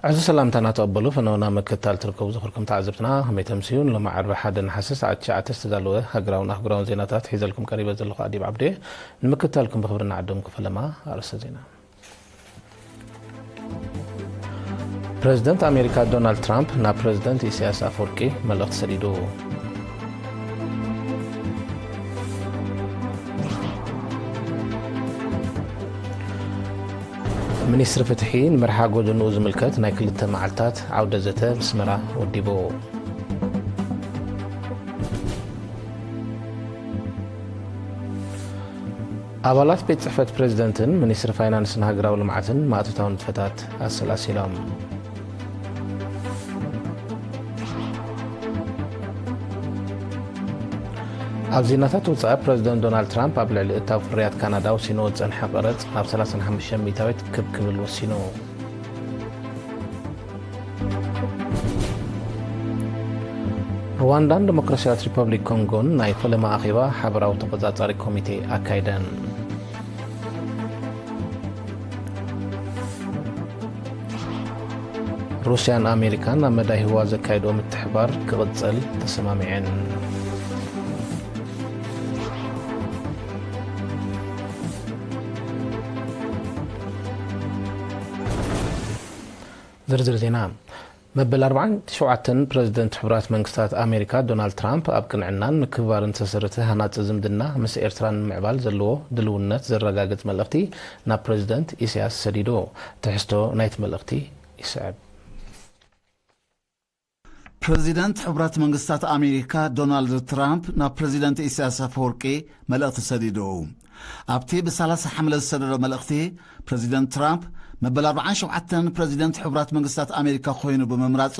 ዕዙዝ ሰላምታና ተቐበሉ። ፈነወና ምክትታል ትርከቡ ዝኽርኩም ተዓዘብትና፣ ከመይ ተምስዩን? ሎሚ ዓርቢ ሓደ ነሓሰ ሰዓት ትሽዓተ ዝተዳለወ ሃገራውን ኣህጉራውን ዜናታት ሒዘልኩም ቀሪበ ዘለኹ ኣዲብ ዓብዴ። ንምክትታልኩም ብኽብሪ ንዓድም። ክፍለማ ኣርእስተ ዜና። ፕረዚደንት ኣሜሪካ ዶናልድ ትራምፕ ናብ ፕረዚደንት ኢሳያስ ኣፈወርቂ መልእኽቲ ሰዲዱ። ሚኒስትሪ ፍትሒ ንመርሓ ጎደንኡ ዝምልከት ናይ ክልተ መዓልታት ዓውደ ዘተ ብስመራ ወዲቡ። ኣባላት ቤት ጽሕፈት ፕረዚደንትን ሚኒስትሪ ፋይናንስን ሃገራዊ ልምዓትን ማእቶታዊ ንጥፈታት ኣሰላሲሎም። ኣብ ዜናታት ወጻኢ፣ ፕረዚደንት ዶናልድ ትራምፕ ኣብ ልዕሊ እታው ፍርያት ካናዳ ወሲንዎ ዝጸንሐ ቀረጽ ናብ ሰላሳን ሓሙሽተን ሚእታዊት ክብ ክብል ወሲኑ። ሩዋንዳን ዲሞክራሲያዊት ሪፐብሊክ ኮንጎን ናይ ፈለማ ኣኼባ ሓበራዊ ተቖጻጻሪ ኮሚቴ ኣካይደን። ሩስያን ኣሜሪካን ኣብ መዳይ ህዋ ዘካየድኦ ምትሕባር ክቕጽል ተሰማሚዐን። ዝርዝር ዜና። መበል ኣርባዓን ሸውዓተን ፕረዚደንት ሕቡራት መንግስታት ኣሜሪካ ዶናልድ ትራምፕ ኣብ ቅንዕናን ምክብባርን ዝተሰረተ ሃናጺ ዝምድና ምስ ኤርትራ ንምምዕባል ዘለዎ ድልውነት ዘረጋግጽ መልእኽቲ ናብ ፕረዚደንት ኢሳያስ ሰዲዱ። ትሕዝቶ ናይቲ መልእኽቲ ይስዕብ። ፕረዚደንት ሕቡራት መንግስታት ኣሜሪካ ዶናልድ ትራምፕ ናብ ፕረዚደንት ኢሳያስ ኣፈወርቂ መልእኽቲ ሰዲዱ። ኣብቲ ብሰላሳ ሓምለ ዝሰደዶ መልእኽቲ፣ ፕረዚደንት ትራምፕ መበል ኣርባዓን ሸውዓተን ፕረዚደንት ሕቡራት መንግስታት ኣሜሪካ ኮይኑ ብምምራጹ፣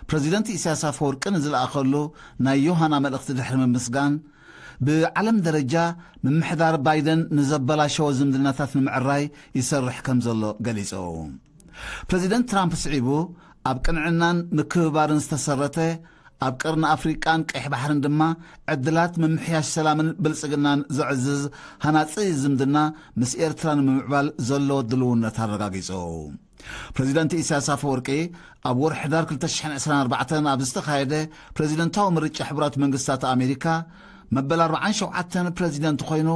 ፕረዚደንት ኢሳያስ ኣፈወርቂ ንዝለኣኸሉ ናይ ዮሃና መልእኽቲ ድሕሪ ምምስጋን፣ ብዓለም ደረጃ ምምሕዳር ባይደን ንዘበላሸወ ዝምድናታት ንምዕራይ ይሰርሕ ከም ዘሎ ገሊጹ። ፕረዚደንት ትራምፕ ስዒቡ፣ ኣብ ቅንዕናን ምክብባርን ዝተሰረተ፣ ኣብ ቀርኒ ኣፍሪቃን ቀይሕ ባሕርን ድማ ዕድላት ምምሕያሽ ሰላምን ብልጽግናን ዘዕዝዝ ሃናጺ ዝምድና ምስ ኤርትራ ንምምዕባል ዘለዎ ድልውነት ኣረጋጊጹ። ፕረዚደንት ኢሳያስ ኣፈወርቂ ኣብ ወርሒ ሕዳር ክልተ ሽሕን ዕስራን ኣርባዕተን ኣብ ዝተኻየደ ፕረዚደንታዊ ምርጫ ሕቡራት መንግስታት ኣሜሪካ መበል ኣርባዓን ሸውዓተን ፕረዚደንት ኮይኑ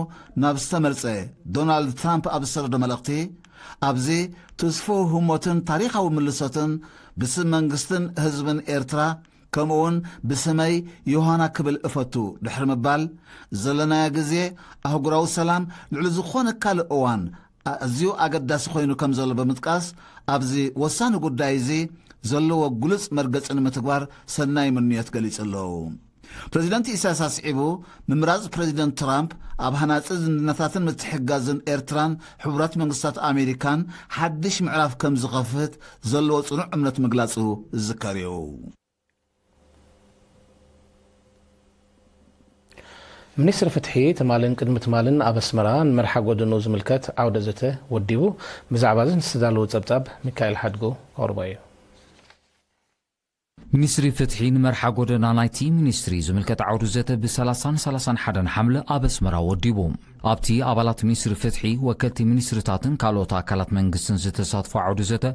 ናብ ዝተመርጸ ዶናልድ ትራምፕ ኣብ ዝሰደዶ መልእኽቲ፣ ኣብዚ ትስፉው ህሞትን ታሪኻዊ ምልሶትን ብስም መንግስትን ህዝብን ኤርትራ፣ ከምኡውን ብስመይ ዮሃና ክብል እፈቱ ድሕሪ ምባል፣ ዘለናዮ ግዜ ኣህጉራዊ ሰላም ልዕሊ ዝኾነ ካልእ እዋን ኣዝዩ ኣገዳሲ ኮይኑ ከም ዘሎ ብምጥቃስ፣ ኣብዚ ወሳኒ ጉዳይ እዚ ዘለዎ ግሉጽ መርገጺ ንምትግባር ሰናይ ምንዮት ገሊጹ ኣሎ። ፕረዚደንት ኢሳያስ ኣስዒቡ፣ ምምራጽ ፕረዚደንት ትራምፕ ኣብ ሃናጺ ዝምድናታትን ምትሕግጋዝን ኤርትራን ሕቡራት መንግስታት ኣሜሪካን ሓድሽ ምዕራፍ ከም ዝኸፍት ዘለዎ ጽኑዕ እምነት ምግላጹ ዝዝከር እዩ። ሚኒስትሪ ፍትሒ ትማልን ቅድሚ ትማልን ኣብ ኣስመራ ንመርሓ ጎደኑ ዝምልከት ዓውደ ዘተ ወዲቡ። ብዛዕባ እዚ ዝተዳለወ ጸብጻብ ሚካኤል ሓድጉ ከቕርቦ እዩ። ሚኒስትሪ ፍትሒ ንመርሓ ጎደና ናይቲ ሚኒስትሪ ዝምልከት ዓውዱ ዘተ ብ ሰላሳን ሰላሳን ሓደን ሓምለ ኣብ ኣስመራ ወዲቡ። ኣብቲ ኣባላት ሚኒስትሪ ፍትሒ፣ ወከልቲ ሚኒስትርታትን ካልኦት ኣካላት መንግስትን ዝተሳትፎ ዓውዱ ዘተ፣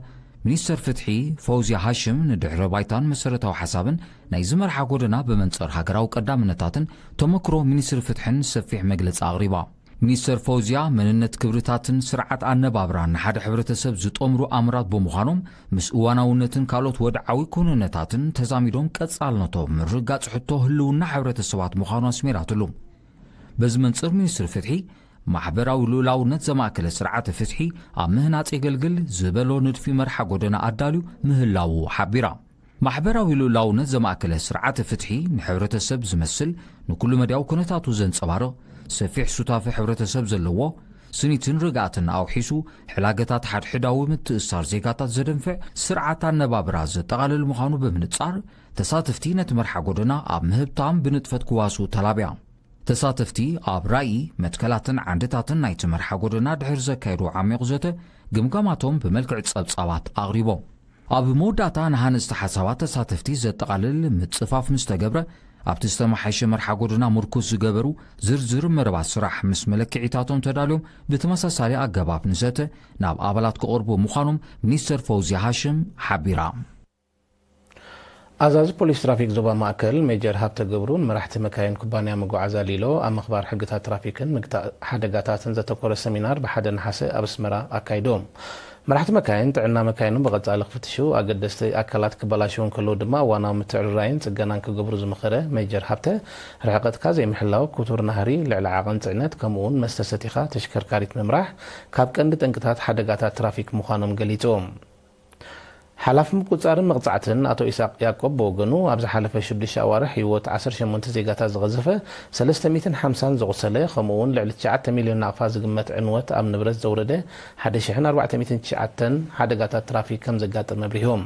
ሚኒስተር ፍትሒ ፈውዝያ ሃሽም ንድሕረ ባይታን መሰረታዊ ሓሳብን ናይዚ መርሓ ጎደና ብመንጽር ሃገራዊ ቀዳምነታትን ተመክሮ ሚኒስትሪ ፍትሕን ሰፊሕ መግለጺ ኣቕሪባ። ሚኒስተር ፈውዝያ፣ መንነት ክብርታትን ስርዓት ኣነባብራን ንሓደ ሕብረተሰብ ዝጠምሩ ኣምራት ብምዃኖም፣ ምስ እዋናውነትን ካልኦት ወድዓዊ ኩነነታትን ተዛሚዶም ቀጻልነቶም ምርግጋጽ ሕቶ ህልውና ሕብረተሰባት ምዃኑ ኣስሚራትሉ። በዚ መንጽር ሚኒስትሪ ፍትሒ፣ ማሕበራዊ ልኡላውነት ዘማእከለ ስርዓተ ፍትሒ ኣብ ምህናጽ የገልግል ዝበሎ ንድፊ መርሓ ጎደና ኣዳልዩ ምህላዉ ሓቢራ። ማሕበራዊ ልኡላውነት ዘማእከለ ስርዓተ ፍትሒ ንሕብረተሰብ ዝመስል፣ ንኩሉ መዳያዊ ኩነታቱ ዘንጸባርቕ፣ ሰፊሕ ሱታፌ ሕብረተሰብ ዘለዎ፣ ስኒትን ርግኣትን ኣውሒሱ፣ ሕላገታት ሓድሕዳዊ ምትእስሳር ዜጋታት ዘደንፍዕ ስርዓት ኣነባብራ ዘጠቓልል ምዃኑ ብምንጻር፣ ተሳተፍቲ ነቲ መርሓ ጎደና ኣብ ምህብታም ብንጥፈት ክዋስኡ ተላብያ። ተሳተፍቲ ኣብ ራእይ፣ መትከላትን ዓንድታትን ናይቲ መርሓ ጎደና ድሕሪ ዘካየድዎ ዓሚቕ ዘተ፣ ግምጋማቶም ብመልክዕ ጸብጻባት ኣቕሪቦም። ኣብ መወዳእታ ንሃነጽቲ ሓሳባት ተሳተፍቲ ዘጠቓልል ምጽፋፍ ምስ ተገብረ፣ ኣብቲ ዝተመሓየሸ መርሓ ጎደና ምርኩስ ዝገበሩ ዝርዝር መደባት ስራሕ ምስ መለክዒታቶም ተዳልዮም ብተመሳሳሊ ኣገባብ ንዘተ ናብ ኣባላት ክቐርቡ ምዃኖም ሚኒስተር ፈውዝያ ሃሽም ሓቢራ። ኣዛዚ ፖሊስ ትራፊክ ዞባ ማእከል ሜጀር ሃብተ ገብሩ ንመራሕቲ መካይን ኩባንያ መጓዓዝያ ሊሎ ኣብ ምኽባር ሕግታት ትራፊክን ምግታእ ሓደጋታትን ዘተኮረ ሰሚናር ብሓደ ነሓሰ ኣብ ኣስመራ ኣካይዶም። መራሕቲ መካይን ጥዕና መካይኖም ብቐጻሊ ክፍትሹ፣ ኣገደስቲ ኣካላት ክበላሸዉ እንከለዉ ድማ እዋናዊ ምትዕርራይን ጽገናን ክገብሩ ዝመኸረ ሜጀር ሃብተ፣ ርሕቀትካ ዘይምሕላው፣ ክቱር ናህሪ፣ ልዕሊ ዓቐን ጽዕነት፣ ከምኡ'ውን መስተ ሰቲኻ ተሽከርካሪት ምምራሕ ካብ ቀንዲ ጠንቅታት ሓደጋታት ትራፊክ ምዃኖም ገሊጹ። ሓላፊ ምቁጽጻርን መቕጻዕትን ኣቶ ኢሳቕ ያቆብ ብወገኑ፣ ኣብ ዝሓለፈ ሽዱሽተ ኣዋርሕ ህይወት ዓሰርተ ሸሞንተ ዜጋታት ዝቐዘፈ፣ ሰለስተ ሚእትን ሓምሳን ዘቑሰለ፣ ከምኡ'ውን ልዕሊ ትሽዓተ ሚልዮን ናቕፋ ዝግመት ዕንወት ኣብ ንብረት ዘውረደ ሓደ ሽሕን ኣርባዕተ ሚእትን ትሽዓተን ሓደጋታት ትራፊክ ከም ዘጋጠመ ኣብሪሆም።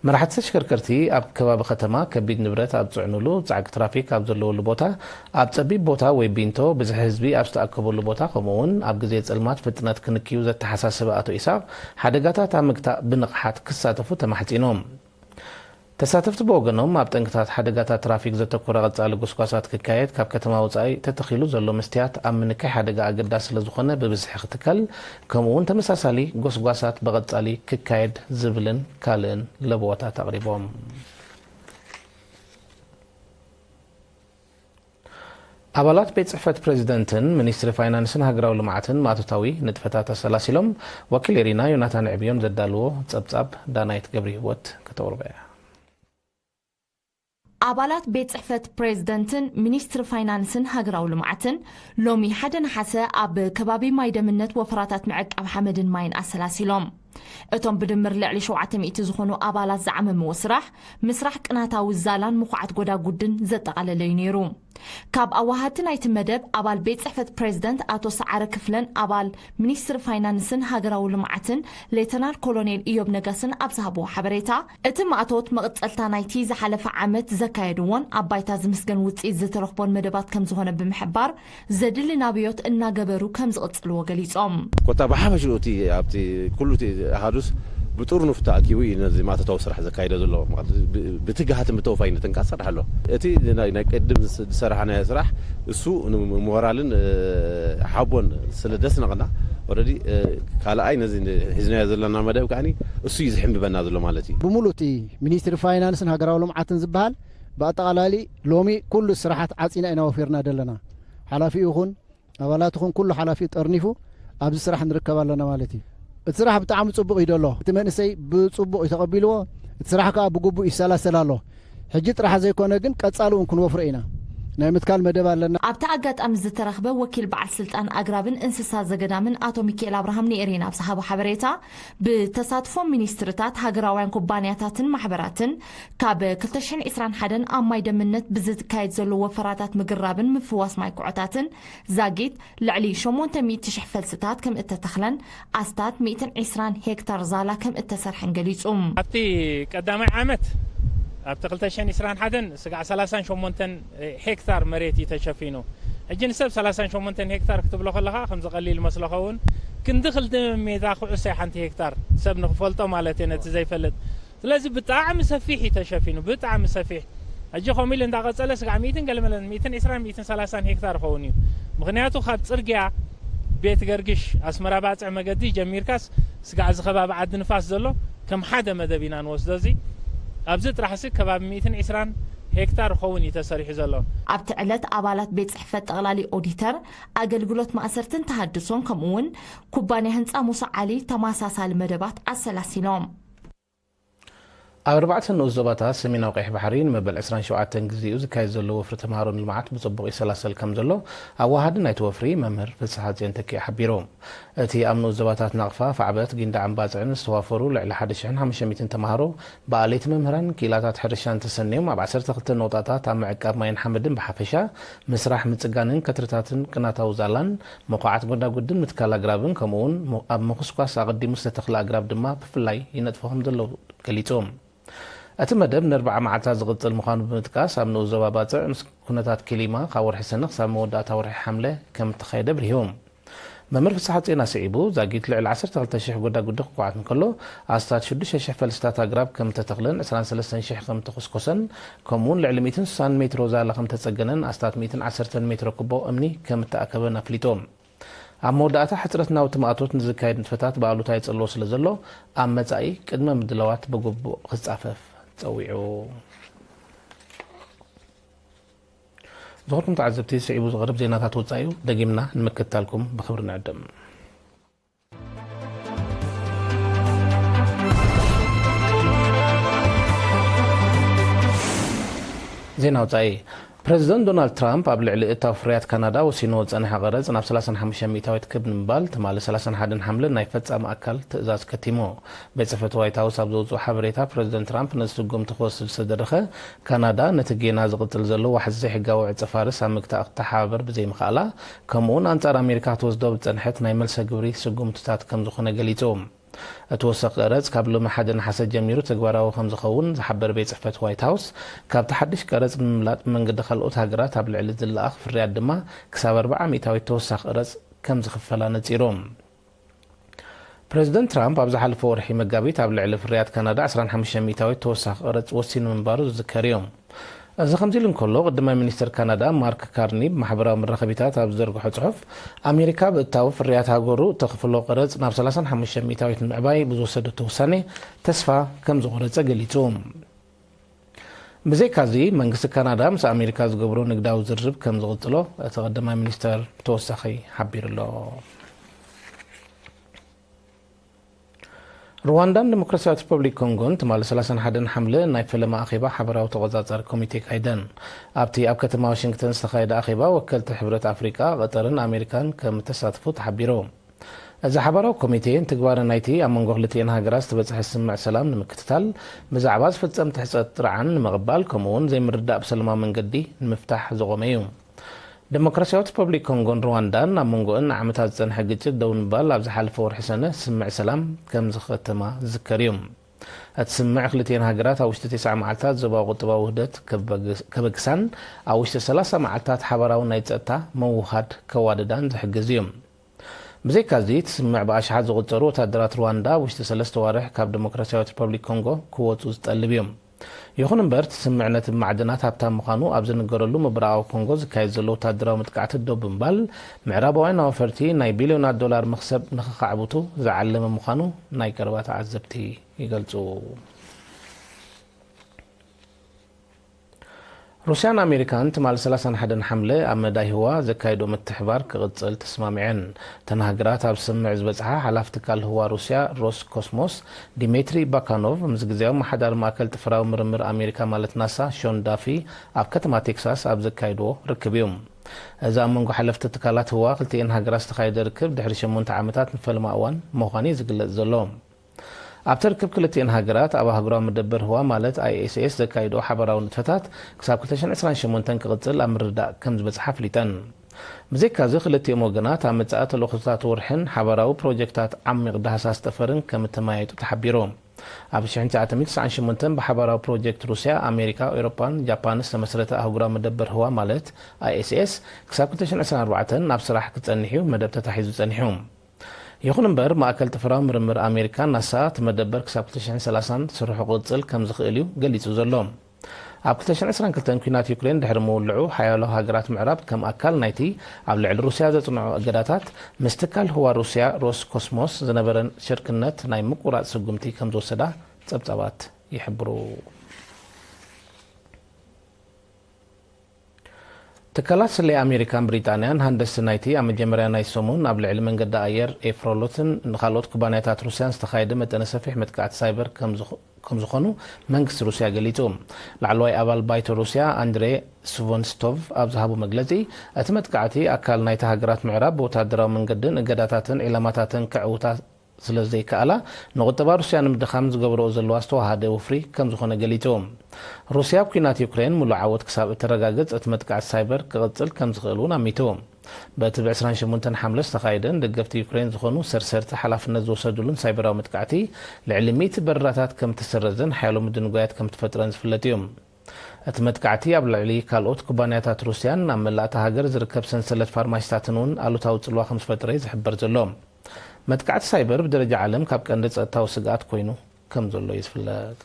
መራሕቲ ተሽከርከርቲ ኣብ ከባቢ ከተማ ከቢድ ንብረት ኣብ ዝጽዕኑሉ፣ ጻዕቂ ትራፊክ ኣብ ዘለወሉ ቦታ፣ ኣብ ጸቢብ ቦታ ወይ ቢንቶ፣ ብዝሒ ህዝቢ ኣብ ዝተኣከበሉ ቦታ፣ ከምኡ'ውን ኣብ ግዜ ጸልማት ፍጥነት ክንክዩ ዘተሓሳሰበ ኣቶ ኢሳቕ፣ ሓደጋታት ኣብ ምግታእ ብንቕሓት ክሳተፉ ተማሕጺኖም። ተሳተፍቲ ብወገኖም፣ ኣብ ጠንቅታት ሓደጋታት ትራፊክ ዘተኮረ ቀጻሊ ጎስጓሳት ክካየድ፣ ካብ ከተማ ወጻኢ ተተኺሉ ዘሎ መስትያት ኣብ ምንካይ ሓደጋ ኣገዳሲ ስለ ዝኾነ ብብዝሒ ክትከል፣ ከምኡ'ውን ተመሳሳሊ ጎስጓሳት ብቐጻሊ ክካየድ ዝብልን ካልእን ለበዋታት ኣቕሪቦም። ኣባላት ቤት ጽሕፈት ፕሬዚደንትን ሚኒስትሪ ፋይናንስን ሃገራዊ ልምዓትን ማእቶታዊ ንጥፈታት ኣሰላሲሎም። ወኪል ኤሪና ዮናታን ዕብዮም ዘዳልዎ ጸብጻብ ዳናይት ገብረ ህይወት ከተቕርቦ እያ። ኣባላት ቤት ጽሕፈት ፕሬዚደንትን ሚኒስትሪ ፋይናንስን ሃገራዊ ልምዓትን ሎሚ ሓደ ነሓሰ ኣብ ከባቢ ማይ ደምነት ወፈራታት ምዕቃብ ሓመድን ማይን ኣሰላሲሎም። እቶም ብድምር ልዕሊ ሸውዓተ ሚእቲ ዝኾኑ ኣባላት ዝዓመምዎ ስራሕ፣ ምስራሕ ቅናታዊ ዛላን ምኹዓት ጎዳጉድን ዘጠቓለለ እዩ ነይሩ። ካብ ኣዋሃድቲ ናይቲ መደብ ኣባል ቤት ጽሕፈት ፕሬዚደንት ኣቶ ሰዓረ ክፍለን ኣባል ሚኒስትሪ ፋይናንስን ሃገራዊ ልምዓትን ሌተናል ኮሎኔል ኢዮብ ነጋስን ኣብ ዝሃብዎ ሓበሬታ፣ እቲ ማእቶት መቐጸልታ ናይቲ ዝሓለፈ ዓመት ዘካየድዎን ኣብ ባይታ ዝምስገን ውጽኢት ዝተረኽቦን መደባት ከም ዝኾነ ብምሕባር፣ ዘድሊ ናብዮት እናገበሩ ከም ዝቕጽልዎ ገሊጾም። ኮታ ብሓፈሽኡ እቲ ኣብቲ ኩሉ እቲ ኣሃዱስ ብጥርኑፍ ተኣኪቡ እዩ ነዚ ማእቶታዊ ስራሕ ዘካይዶ ዘሎ። ማለት ብ-፣ ብትግሃትን ብተወፋይነትን ከኣ ዝሰርሕ ኣሎ። እቲ ናይ፣ ናይ ቅድም ዝስ-፣ ዝሰራሕናዮ ስራሕ እሱ ንሞራልን፣ እ፣ ሓቦን ስለ ደስነቐና፣ ኦረዲ፣ እ፣ ካልኣይ ነዚ ሒዝናዮ ዘለና መደብ ከኣኒ እሱ እዩ ዝሕምበና ዘሎ ማለት እዩ። ብምሉእ እቲ ሚኒስትሪ ፋይናንስን ሃገራዊ ልምዓትን ዝበሃል ብኣጠቓላሊ ሎሚ ኩሉ ስራሓት ዓጺና ኢና ወፊርና ዘለና። ሓላፊ ይኹን ኣባላት ይኹን ኩሉ ሓላፊ ጠርኒፉ ኣብዚ ስራሕ ንርከብ ኣለና ማለት እዩ። እቲ ስራሕ ብጣዕሚ ጽቡቕ እዩ ዘሎ። እቲ መንእሰይ ብጽቡቕ እዩ ተቐቢልዎ። እቲ ስራሕ ከኣ ብግቡእ ይሰላሰል ኣሎ። ሕጂ ጥራሕ ዘይኮነ ግን ቀጻሊ እውን ክንወፍሮ ኢና። ናይ ምትካል መደብ ኣለና። ኣብቲ ኣጋጣሚ ዝተረኽበ ወኪል በዓል ስልጣን ኣግራብን እንስሳ ዘገዳምን ኣቶ ሚካኤል ኣብርሃም ንኤሬና ኣብ ዝሃቦ ሓበሬታ፣ ብተሳትፎ ሚኒስትርታት፣ ሃገራውያን ኩባንያታትን ማሕበራትን ካብ ክልተ ሽሕን ዕስራን ሓደን ኣብ ማይ ደምነት ብዝካየድ ዘሎ ወፈራታት ምግራብን ምፍዋስ ማይ ኩዖታትን ዛጊት ልዕሊ ሸሞንተ ሚእቲ ሽሕ ፈልስታት ከም እተተኽለን ኣስታት ሚእትን ዕስራን ሄክታር ዛላ ከም እተሰርሐን ገሊጹ። ኣብቲ ቀዳማይ ዓመት፣ ኣብቲ ክልተ ሽሕን ዕስራን ሓደን ስጋዕ ሰላሳን ሸሞንተን ሄክታር መሬት እዩ ተሸፊኑ። ሕጂ ንሰብ ሰላሳን ሸሞንተን ሄክታር ክትብሎ ከለኻ ከምዚ ቀሊል መስሎ ኸውን፣ ክንዲ ክልተ ሜዳ ኩዕሶ ሓንቲ ሄክታር ሰብ ንኽፈልጦ ማለት እየ ነቲ ዘይፈልጥ። ስለዚ ብጣዕሚ ሰፊሕ እዩ ተሸፊኑ፣ ብጣዕሚ ሰፊሕ። ሕጂ ከምኡ ኢሉ እንዳቐጸለ ስጋዕ ሚእትን ገለመለን፣ ሚእትን ዕስራን ሚእትን ሰላሳን ሄክታር ይኸውን እዩ። ምኽንያቱ ካብ ጽርግያ ቤት ገርግሽ ኣስመራ ባጽዕ መገዲ ጀሚርካስ ስጋዕ እዚ ከባቢ ዓዲ ንፋስ ዘሎ ከም ሓደ መደብ ኢና ንወስዶ። እዚ ኣብዚ ጥራሕሲ ከባቢ ሚእትን ዕስራን ሄክታር ይኸውን እዩ ተሰሪሑ ዘሎ። ኣብቲ ዕለት ኣባላት ቤት ጽሕፈት ጠቕላሊ ኦዲተር፣ ኣገልግሎት ማእሰርትን ተሃድሶን ከምኡ እውን ኩባንያ ህንጻ ሙሳ ዓሊ ተመሳሳሊ መደባት ኣሰላሲሎም። ኣብ ኣርባዕተ ንኡስ ዞባታት ሰሜናዊ ቀይሕ ባሕሪ ንመበል ዕስራን ሸውዓተን ግዜኡ ዝካየድ ዘሎ ወፍሪ ተምሃሮ ንልምዓት ብጽቡቕ ይሰላሰል ከም ዘሎ ኣዋሃዲ ናይቲ ወፍሪ መምህር ፍስሓጽዮን ተኪእ ሓቢሩ። እቲ ኣብ ንኡስ ዞባታት ናቕፋ፣ ፋዕበት፣ ጊንዳዕን ባጽዕን ዝተዋፈሩ ልዕሊ ሓደ ሽሕን ሓሙሽተ ሚእትን ተምሃሮ ብኣልየት መምህራን ክኢላታት ሕርሻን ተሰንዮም ኣብ ዓሰርተ ክልተ ነቑጣታት ኣብ ምዕቃብ ማይን ሓመድን ብሓፈሻ፣ ምስራሕ ምጽጋንን ከትርታትን ቅናታዊ ዛላን መኹዓት ጎዳጉድን ምትካል ኣግራብን፣ ከምኡውን ሞ-፣ ኣብ ምኹስኳስ ኣቐዲሙ ዝተተኽለ ኣግራብ ድማ ብፍላይ ይነጥፎ ከም ዘለዉ ገሊጹ። እቲ መደብ ንኣርብዓ መዓልታት ዝቕጽል ምዃኑ ብምጥቃስ፣ ኣብ ንኡስ ዞባ ባጽዕ ምስ ኩነታት ክሊማ ካብ ወርሒ ሰነ ክሳብ መወዳእታ ወርሒ ሓምለ ከም እተኻየደ ኣብሪሁ። መምህር ፍስሓ ጼና ስዒቡ፣ ዛጊት ልዕሊ ዓሰርተ ክልተ ሽሕ ጎዳጉዲ ክኳዓት እንከሎ፣ ኣስታት ሽዱሽተ ሽሕ ፈልስታት ኣግራብ ከም እተተኽለን ዕስራን ሰለስተን ሽሕ ከም እተኾስኮሰን፣ ከምኡውን ልዕሊ ሚእትን ስሳን ሜትሮ ዛላ ከም እተጸገነን ኣስታት ሚእትን ዓሰርተን ሜትሮ ኩቦ እምኒ ከም እተኣከበን ኣፍሊጡ። ኣብ መወዳእታ፣ ሕጽረት ናውቲ ማእቶት ንዝካየድ ንጥፈታት ብኣሉታ ይጸልዎ ስለ ዘሎ፣ ኣብ መጻኢ ቅድመ ምድላዋት ብግቡእ ክጻፈፍ ጸዊዑ። ዝኸበርኩም ተዓዘብቲ፣ ስዒቡ ዝቐርብ ዜናታት ወጻኢ እዩ። ደጊምና ንምክትታልኩም ብኽብሪ ንዕድም። ዜና ወጻኢ። ፕረዚደንት ዶናልድ ትራምፕ ኣብ ልዕሊ እታው ፍርያት ካናዳ ወሲንዎ ዝጸንሐ ቀረጽ ናብ ሰላሳን ሓሙሽተ ሚእታዊት ክብ ንምባል ትማሊ ሰላሳን ሓደን ሓምለ ናይ ፈጻሚ ኣካል ትእዛዝ ከቲሙ። ቤት ጽሕፈት ዋይት ሃውስ ኣብ ዘውጽኦ ሓበሬታ፣ ፕረዚደንት ትራምፕ ነዚ ስጉምቲ ክወስድ ዝተደረኸ፣ ካናዳ ነቲ ጌና ዝቕጽል ዘሎ ዋሕዚ ዘይሕጋዊ ዕጸ ፋርስ ኣብ ምግታእ ክትተሓባበር ብዘይምኽኣላ፣ ከምኡውን ኣንጻር ኣሜሪካ ክትወስዶ ብዝጸንሐት ናይ መልሰ ግብሪ ስጉምትታት ከም ዝኾነ ገሊጹ። እቲ ወሰኽ ቀረጽ ካብ ሎሚ ሓደ ነሓሰ ጀሚሩ ተግባራዊ ከም ዝኸውን ዝሓበረ ቤት ጽሕፈት ዋይት ሃውስ፣ ካብቲ ሓድሽ ቀረጽ ብምምላጥ ብመንገዲ ካልኦት ሃገራት ኣብ ልዕሊ ዝለኣኽ ፍርያት ድማ ክሳብ ኣርብዓ ሚእታዊት ተወሳኺ ቀረጽ ከም ዝኽፈላ ነጺሩ። ፕረዚደንት ትራምፕ ኣብ ዝሓለፈ ወርሒ መጋቢት ኣብ ልዕሊ ፍርያት ካናዳ ዕስራን ሓሙሽተ ሚእታዊት ተወሳኺ ቀረጽ ወሲኑ ምንባሩ ዝዝከር እዩ። እዚ ከምዚ ኢሉ እንከሎ፣ ቀዳማይ ሚኒስተር ካናዳ ማርክ ካርኒ ብማሕበራዊ መራኸቢታት ኣብ ዝዘርግሖ ጽሑፍ፣ ኣሜሪካ ብእታዊ ፍርያት ሃገሩ እተኽፍሎ ቀረጽ ናብ ሰላሳን ሓሙሽተ ሚእታዊት ንምዕባይ ብዝወሰደቶ ውሳኔ ተስፋ ከም ዝቖረጸ ገሊጹ። ብዘይካዚ፣ መንግስቲ ካናዳ ምስ ኣሜሪካ ዝገብሮ ንግዳዊ ዝርርብ ከም ዝቕጽሎ እቲ ቀዳማይ ሚኒስተር ብተወሳኺ ሓቢሩ ኣሎ። ሩዋንዳን ዲሞክራሲያዊት ሪፐብሊክ ኮንጎን ትማሊ ሰላሳን ሓደን ሓምለ ናይ ፈለማ ኣኼባ ሓበራዊ ተቖጻጻሪ ኮሚቴ ኣካይደን። ኣብቲ ኣብ ከተማ ዋሽንግተን ዝተኻየደ ኣኼባ፣ ወከልቲ ሕብረት ኣፍሪቃ፣ ቀጠርን ኣሜሪካን ከም እተሳተፉ ተሓቢሩ። እዚ ሓባራዊ ኮሚቴ፣ ንትግባረ ናይቲ ኣብ መንጎ ክልቲኤን ሃገራት ዝተበጽሐ ስምምዕ ሰላም ንምክትታል፣ ብዛዕባ ዝፍጸም ትሕጸት ጥርዓን ንምቕባል፣ ከምኡ'ውን ዘይምርዳእ ብሰላማዊ መንገዲ ንምፍታሕ ዝቖመ እዩ። ዲሞክራሲያዊት ሪፐብሊክ ኮንጎን ሩዋንዳን ኣብ መንጎኣን ንዓመታት ዝጸንሐ ግጭት ደው ንምባል ኣብ ዝሓለፈ ወርሒ ሰነ ስምምዕ ሰላም ከም ዝኸተማ ዝዝከር እዩ። እቲ ስምምዕ ክልቲኤን ሃገራት ኣብ ውሽጢ ተስዓ መዓልታት ዞባዊ ቁጠባዊ ውህደት ከበግስ-፣ ከበግሳን ኣብ ውሽጢ ሰላሳ መዓልታት ሓባራዊ ናይ ጸጥታ ምውህሃድ ከዋድዳን ዝሕግዝ እዩ። ብዘይካዚ፣ እቲ ስምምዕ ብኣሽሓት ዝቑጸሩ ወታደራት ሩዋንዳ ኣብ ውሽጢ ሰለስተ ኣዋርሕ ካብ ዲሞክራሲያዊት ሪፐብሊክ ኮንጎ ክወጹ ዝጠልብ እዩ። ይኹን እምበር፣ እቲ ስምምዕ ነቲ ብማዕድናት ሃብታም ምዃኑ ኣብ ዝንገረሉ ምብራቓዊ ኮንጎ ዝካየድ ዘሎ ወታደራዊ መጥቃዕቲ ደው ብምባል፣ ምዕራባውያን ኣወፈርቲ ናይ ቢልዮናት ዶላር መኽሰብ ንኸኻዕብቱ ዝዓለመ ምዃኑ ናይ ቀረባ ተዓዘብቲ ይገልጹ። ሩስያን ኣሜሪካን ትማሊ ሰላሳን ሓደን ሓምለ ኣብ መዳይ ህዋ ዘካየዶ ምትሕባር ክቕጽል ተስማሚዐን። እተን ሃገራት ኣብ ስምምዕ ዝበጽሓ ሓላፊ ትካል ህዋ ሩስያ ሮስኮስሞስ ዲሜትሪ ባካኖቭ ምስ ግዜያዊ ኣመሓዳሪ ማእከል ጥፍራዊ ምርምር ኣሜሪካ ማለት ናሳ ሾን ዳፊ ኣብ ከተማ ቴክሳስ ኣብ ዘካየድዎ ርክብ እዩ። እዚ ኣብ መንጎ ሓለፍቲ ትካላት ህዋ ክልቲኤን ሃገራት ዝተኻየደ ርክብ ድሕሪ ሸሞንተ ዓመታት ንፈለማ እዋን ምዃኑ እዩ ዝግለጽ ዘሎ። ኣብቲ ርክብ ክልቲኤን ሃገራት ኣብ ኣህጉራዊ መደበር ህዋ ማለት ኣይ ኤስ ኤስ ዘካይድኦ ሓባራዊ ንጥፈታት ክሳብ ክልተ ሽሕን ዕስራን ሸሞንተን ክቕጽል ኣብ ምርድዳእ ከም ዝበጽሓ ኣፍሊጠን። ብዘይካዚ ክልቲኦም ወገናት ኣብ መጻኢ ተልእኾታት ወርሕን ሓባራዊ ፕሮጀክታት ዓሚቕ ዳህሳስ ጠፈርን ከም እተመያየጡ ተሓቢሩ። ኣብ ሽሕን ትሽዓተ ሚእትን ተስዓን ሸሞንተን ብሓባራዊ ፕሮጀክት ሩስያ፣ ኣሜሪካ፣ ኤውሮጳን ጃፓንን ዝተመስረተ ኣህጉራዊ መደበር ህዋ ማለት ኣይ ኤስ ኤስ ክሳብ ክልተ ሽሕን ዕስራን ኣርባዕተን ናብ ስራሕ ክጸንሕ እዩ መደብ ተታሒዙ ጸኒሑ። ይኹን እምበር፣ ማእከል ጥፍራዊ ምርምር ኣሜሪካ ናሳ፣ እቲ መደበር ክሳብ ክልተ ሽሕን ሰላሳን ስርሑ ክቕጽል ከም ዝኽእል እዩ ገሊጹ ዘሎ። ኣብ ክልተ ሽሕን ዕስራን ክልተን ኲናት ዩክሬን ድሕሪ ምውልዑ፣ ሓያሎ ሃገራት ምዕራብ ከም ኣካል ናይቲ ኣብ ልዕሊ ሩስያ ዘጽንዖ እገዳታት፣ ምስ ትካል ህዋ ሩስያ ሮስኮስሞስ ዝነበረን ሽርክነት ናይ ምቁራጽ ስጉምቲ ከም ዝወሰዳ ጸብጻባት ይሕብሩ። ትካላት ስለያ ኣሜሪካን ብሪጣንያን፣ ሃንደስቲ ናይቲ ኣብ መጀመርያ ናይ ሰሙን ኣብ ልዕሊ መንገዲ ኣየር ኤፍሮሎትን ንኻልኦት ኩባንያታት ሩስያን ዝተኻየደ መጠነ ሰፊሕ መጥቃዕቲ ሳይበር ከም ዝኾ-፣ ከም ዝኾኑ መንግስቲ ሩስያ ገሊጹ። ላዕለዋይ ኣባል ባይቶ ሩስያ ኣንድሬ ስቮንስቶቭ ኣብ ዝሃቦ መግለጺ፣ እቲ መጥቃዕቲ ኣካል ናይቲ ሃገራት ምዕራብ ብወታደራዊ መንገድን እገዳታትን ዒላማታትን ክዕውታ ስለ ዘይከኣላ፣ ንቁጠባ ሩስያ ንምድኻም ዝገብርኦ ዘለዋ ዝተዋሃደ ወፍሪ ከም ዝኾነ ገሊጹ። ሩስያ ኣብ ኲናት ዩክሬን ምሉእ ዓወት ክሳብ እተረጋግጽ፣ እቲ መጥቃዕቲ ሳይበር ክቕጽል ከም ዝኽእል እውን ኣሚቱ። በቲ ብ ዕስራን ሸሞንተን ሓምለ ዝተኻየደን ደገፍቲ ዩክሬን ዝኾኑ ሰርሰርቲ ሓላፍነት ዝወሰዱሉን ሳይበራዊ መጥቃዕቲ፣ ልዕሊ ሚእቲ በረራታት ከም እተሰረዘን ሓያሎ ምድንጓያት ከም እተፈጥረን ዝፍለጥ እዩ። እቲ መጥቃዕቲ ኣብ ልዕሊ ካልኦት ኩባንያታት ሩስያን ኣብ መላእታ ሃገር ዝርከብ ሰንሰለት ፋርማሲታትን እውን ኣሉታዊ ጽልዋ ከም ዝፈጠረ እዩ ዝሕበር ዘሎ። መጥቃዕቲ ሳይበር ብደረጃ ዓለም ካብ ቀንዲ ጸጥታዊ ስግኣት ኮይኑ ከም ዘሎ እዩ ዝፍለጥ።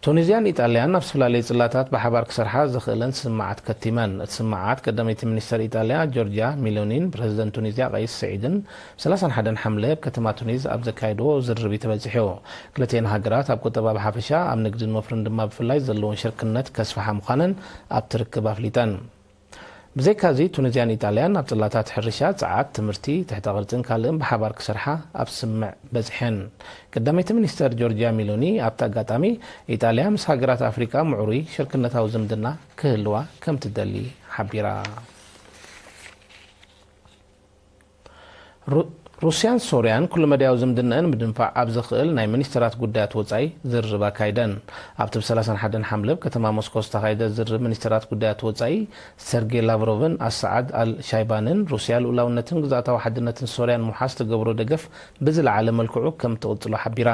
ቱኒዝያን ኢጣልያን ኣብ ዝተፈላለዩ ጽላታት ብሓባር ክሰርሓ ዘኽእለን ስምምዓት ከቲመን። እቲ ስምምዓት ቀዳመይቲ ሚኒስተር ኢጣልያ ጆርጅያ ሚሎኒን ፕረዚደንት ቱኒዝያ ቀይስ ስዒድን ብ31 ሓምለ ኣብ ከተማ ቱኒዝ ኣብ ዘካየድዎ ዝርርብ እዩ ተበጺሑ። ክልቲኤን ሃገራት ኣብ ቁጠባ ብሓፈሻ፣ ኣብ ንግድን ወፍርን ድማ ብፍላይ ዘለዎን ሽርክነት ከስፍሓ ምዃነን ኣብቲ ርክብ ኣፍሊጠን። ብዘይካዚ ቱኒዝያን ኢጣልያን ኣብ ጽላታት ሕርሻ፣ ጸዓት፣ ትምህርቲ፣ ትሕተ ቅርጽን ካልእን ብሓባር ክሰርሓ ኣብ ስምምዕ በጺሐን። ቀዳመይቲ ሚኒስተር ጆርጅያ ሚሎኒ ኣብቲ ኣጋጣሚ፣ ኢጣልያ ምስ ሃገራት ኣፍሪቃ ምዕሩይ ሽርክነታዊ ዝምድና ክህልዋ ከም ትደሊ ሓቢራ። ሩ-፣ ሩስያን ሶርያን ኩሉ መዳያዊ ዝምድነአን ምድንፋዕ ኣብ ዘኽእል ናይ ሚኒስተራት ጉዳያት ወጻኢ ዝርርብ ኣካይደን። ኣብቲ ብ31 ሓምለ ኣብ ከተማ ሞስኮ ዝተኻየደ ዝርርብ ሚኒስተራት ጉዳያት ወጻኢ፣ ሰርጌ ላቭሮቭን ኣሳዓድ ኣል ሻይባንን ሩስያ ልኡላውነትን ግዝኣታዊ ሓድነትን ሶርያን ምውሓስ ትገብሮ ደገፍ ብዝለዓለ መልክዑ ከም ትቕጽሎ ሓቢራ።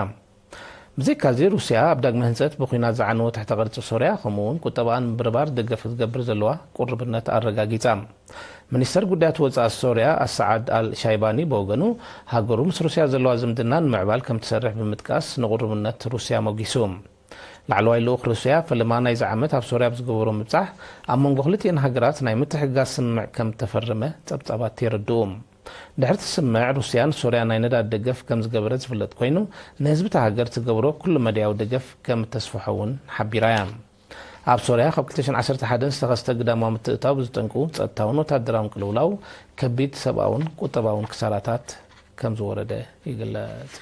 ብዘይካዚ፣ ሩስያ ኣብ ዳግመ ህንጸት ብኲናት ዝዓነወ ትሕተ ቅርጺ ሶርያ፣ ከምኡ እውን ቁጠባኣን ምብርባር ደገፍ ክትገብር ዘለዋ ቁርብነት ኣረጋጊጻ። ሚኒስተር ጉዳያት ወጻኢ ሶርያ ኣሳዓድ ኣል ሻይባኒ ብወገኑ፣ ሃገሩ ምስ ሩስያ ዘለዋ ዝምድና ንምዕባል ከም ትሰርሕ ብምጥቃስ፣ ንቁርብነት ሩስያ ሞጊሱ። ላዕለዋይ ልኡኽ ሩስያ፣ ፈለማ ናይዚ ዓመት ኣብ ሶርያ ኣብ ዝገበሮ ምብጻሕ፣ ኣብ መንጎ ክልቲኤን ሃገራት ናይ ምትሕግጋዝ ስምምዕ ከም ተፈረመ ጸብጻባት የረድኡ። ድሕሪ እቲ ስምምዕ፣ ሩስያ ንሶርያ ናይ ነዳዲ ደገፍ ከም ዝገበረት ዝፍለጥ ኮይኑ፣ ንህዝቢ እታ ሃገር ትገብሮ ኩሉ መዳያዊ ደገፍ ከም እተስፍሖ እውን ሓቢራ እያ። ኣብ ሶርያ ካብ ክልተ ሽሕን ዓሰርተ ሓደን ዝተኸስተ ግዳማዊ ምትእትታው ብዝጠንቁ ጸጥታውን ወታደራውን ቅልውላው፣ ከቢድ ሰብኣውን ቁጠባውን ክሳራታት ከም ዝወረደ ይግለጽ።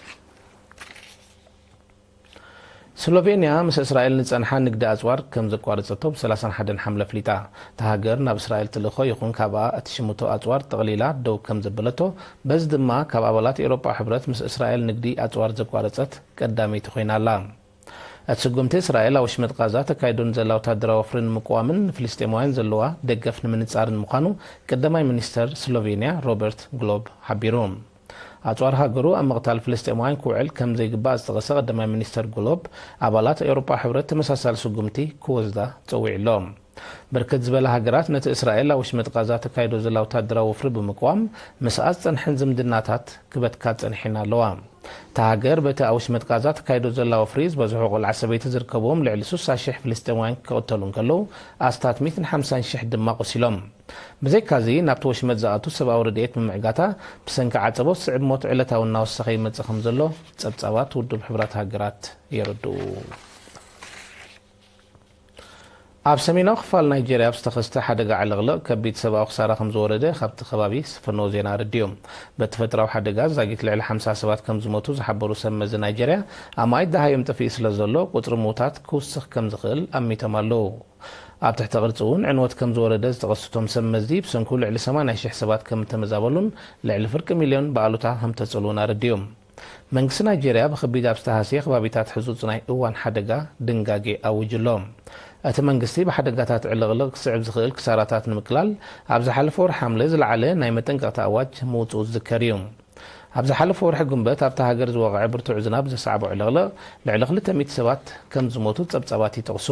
ስሎቬንያ ምስ እስራኤል ንጸንሓ ንግዲ ኣጽዋር ከም ዘቋረጸቶ ብ31 ሓምለ ኣፍሊጣ። እታ ሃገር ናብ እስራኤል ትልእኾ ይኹን ካብኣ እትሽምቶ ኣጽዋር ጠቕሊላ ደው ከም ዘበለቶ፣ በዚ ድማ ካብ ኣባላት ኤውሮጳ ሕብረት ምስ እስራኤል ንግዲ ኣጽዋር ዘቋረጸት ቀዳመይቲ ኮይና ኣላ። እቲ ስጉምቲ፣ እስራኤል ኣብ ወሽመጥ ቃዛ ተካይዶ ንዘላ ወታደራዊ ወፍሪ ንምቅዋምን ንፍልስጤማውያን ዘለዋ ደገፍ ንምንጻርን ምዃኑ ቀዳማይ ሚኒስተር ስሎቬንያ ሮበርት ግሎብ ሓቢሩ። ኣጽዋር ሃገሩ ኣብ ምቕታል ፍልስጤማውያን ክውዕል ከም ዘይግባእ ዝጠቐሰ ቀዳማይ ሚኒስተር ግሎብ፣ ኣባላት ኤውሮጳ ሕብረት ተመሳሳሊ ስጉምቲ ክወስዳ ጸዊዑ ኣሎ። ብርክት ዝበላ ሃገራት ነቲ እስራኤል ኣብ ወሽመጥ ቃዛ ተካይዶ ዘላ ወታደራዊ ወፍሪ ብምቅዋም፣ ምስኣ ዝጸንሐን ዝምድናታት ክበትካ ጸኒሐን ኣለዋ። እታ ሃገር በቲ ኣብ ወሽመጥ ቃዛ ተካይዶ ዘላ ወፍሪ ዝበዝሑ ቆልዓ ሰበይቲ ዝርከብዎም ልዕሊ ስሳ ሽሕ ፍልስጤማውያን ክቕተሉ እንከለዉ፣ ኣስታት ሚእትን ሓምሳን ሽሕ ድማ ቆሲሎም። ብዘይካዚ፣ ናብቲ ወሽመጥ ዝኣቱ ሰብኣዊ ረድኤት ብምዕጋታ፣ ብሰንኪ ዓጸቦ ስዕብ ሞት ዕለታዊ እናወሰኸ ይመጽእ ከም ዘሎ ጸብጻባት ውድብ ሕቡራት ሃገራት የረድኡ። ኣብ ሰሜናዊ ክፋል ናይጄርያ ኣብ ዝተኸስተ ሓደጋ ዕልቕልቕ ከቢድ ሰብኣዊ ክሳራ ከም ዝወረደ ካብቲ ከባቢ ዝፈነወ ዜና ኣረዲኡ። በቲ ፈጥራዊ ሓደጋ ዛጊት ልዕሊ ሓምሳ ሰባት ከም ዝሞቱ ዝሓበሩ ሰብ መዚ ናይጄርያ፣ ኣማኢት ደሃዮም ጠፊኡ ስለ ዘሎ፣ ቁጽሪ ምዉታት ክውስኽ ከም ዝኽእል ኣሚቶም ኣለዉ። ኣብ ትሕቲ ቅርጺ እውን ዕንወት ከም ዝወረደ ዝጠቐሱ እቶም ሰብ መዚ፣ ብሰንኩ ልዕሊ ሰማንያ ሽሕ ሰባት ከም እተመዛበሉን ልዕሊ ፍርቂ ሚልዮን ብኣሉታ ከም ተጸልዉን ኣረዲኡ። መንግስቲ ናይጄርያ ብኸቢድ ኣብ ዝተሃስየ ከባቢታት ሕጹጽ ናይ እዋን ሓደጋ ድንጋጌ ኣዊጁ ኣሎ። እቲ መንግስቲ ብሓደጋታት ዕልቕልቕ ክስዕብ ዝኽእል ክሳራታት ንምቅላል ኣብ ዝሓለፈ ወርሒ ሓምለ ዝለዓለ ናይ መጠንቀቕታ ኣዋጅ ምውጽኡ ዝዝከር እዩ። ኣብ ዝሓለፈ ወርሒ ጉንበት ኣብታ ሃገር ዝወቕዐ ብርቱዕ ዝናብ ዘስዓቦ ዕልቕልቕ ልዕሊ ክልተ ሚእቲ ሰባት ከም ዝሞቱ ጸብጻባት ይጠቕሱ።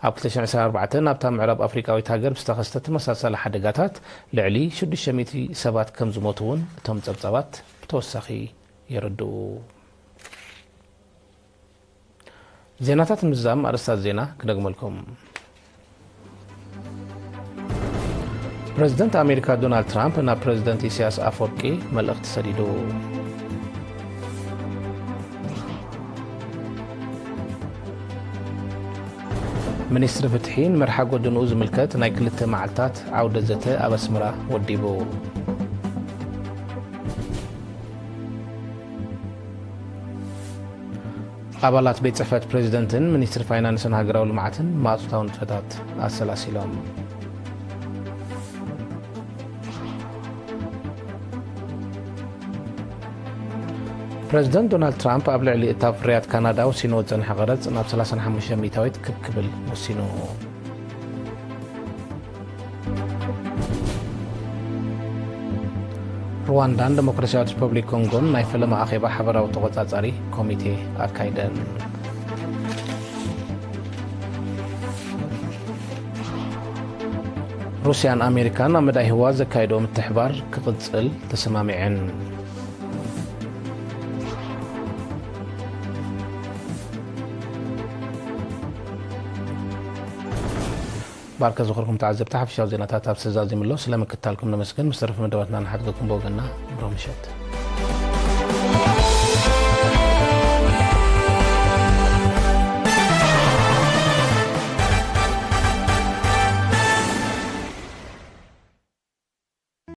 ኣብ ክልተ ሽሕን ዕስራን ኣርባዕተን ኣብታ ምዕራብ ኣፍሪቃዊት ሃገር ብዝተኸስተ ተመሳሳሊ ሓደጋታት ልዕሊ ሽዱሽተ ሚእቲ ሰባት ከም ዝሞቱ እውን እቶም ጸብጻባት ብተወሳኺ የረድኡ። ዜናታት ምዝዛም ኣርእስታት ዜና ክደግመልኩም። ፕረዚደንት ኣሜሪካ ዶናልድ ትራምፕ ናብ ፕረዚደንት ኢሳያስ ኣፈወርቂ መልእኽቲ ሰዲዱ። ሚኒስትሪ ፍትሒ ንመርሓ ጎደንኡ ዝምልከት ናይ ክልተ መዓልታት ዓውደ ዘተ ኣብ ኣስመራ ወዲቡ። ኣባላት ቤት ጽሕፈት ፕሬዚደንትን ሚኒስትሪ ፋይናንስን ሃገራዊ ልምዓትን ማእቶታዊ ንጥፈታት ኣሰላሲሎም። ፕረዚደንት ዶናልድ ትራምፕ ኣብ ልዕሊ እታ ፍርያት ካናዳ ወሲንዎ ዝጸንሐ ቀረጽ ናብ ሰላሳን ሓሙሽተ ሚእታዊት ክብ ክብል ወሲኑ። ሩዋንዳን ዲሞክራሲያዊት ሪፐብሊክ ኮንጎን ናይ ፈለማ ኣኼባ ሓበራዊ ተቖጻጻሪ ኮሚቴ ኣካይደን። ሩስያን ኣሜሪካን ኣብ መዳይ ህዋ ዘካየድኦ ምትሕባር ክቕጽል ተሰማሚዐን። ባርከ ዝኸርኩም ተዓዘብቲ፣ ሓፈሻዊ ዜናታት ኣብ ሰዛዚሙ ኣሎ። ስለ ምክታልኩም ነመስግን። ምስ ተረፈ መደባትና ንሓድገኩም ብወገንና። ብሩህ ምሸት።